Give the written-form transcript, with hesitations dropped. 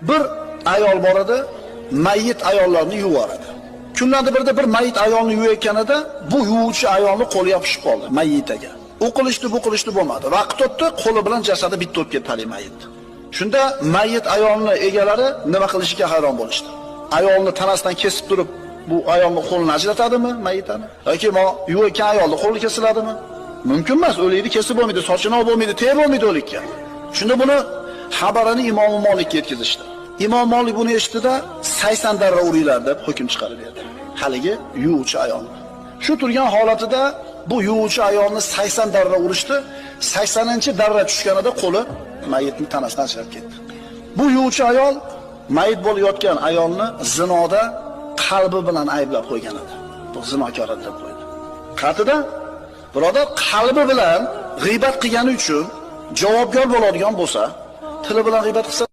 Bir ayol bor edi, mayyit ayollarni yuvar edi. Kunlarda birda bir mayyit ayolni yuvayotganida bu yuvuvchi ayolni qo'li yopishib qoldi mayyitaga. U qilishdi, bu qilishdi, bo'lmadi. Vaqt o'tdi, qo'li bilan jasadi bitta bo'lib ketdi hali mayyit. Shunda mayyit ayolni egalari nima qilishiga hayron bo'lishdi. Ayolni tanasidan kesib turib, bu ayolni qo'lini ajratadimi mayyitani? Yoki mo yuvayotgan ayolni qo'li kesiladimi? Mumkin emas, o'likni kesib bo'lmaydi, sochini olib bo'lmaydi, tegib bo'lmaydi o'likka. Shunda buni xabarini Imom Molikka yetkazishdi. Imom Molik buni eshitdi-da, 80 darra uringlar deb hukm chiqarib berdi. Haligi yuvuvchi ayol. Shu turgan holatida bu yuvuvchi ayolni 80 darra urishdi. 80-darra tushganida qo'li mayitning tanasidan ajrab ketdi. Bu yuvuvchi ayol mayit bo'lib yotgan ayolni zinoda qalbi bilan ayblab qo'ygan edi. Bu zinokor deb qo'ydi. Qatida birodar qalbi bilan g'iybat qilgani uchun javobgar bo'ladigan bo'lsa, tili bilan g'iybat qilsa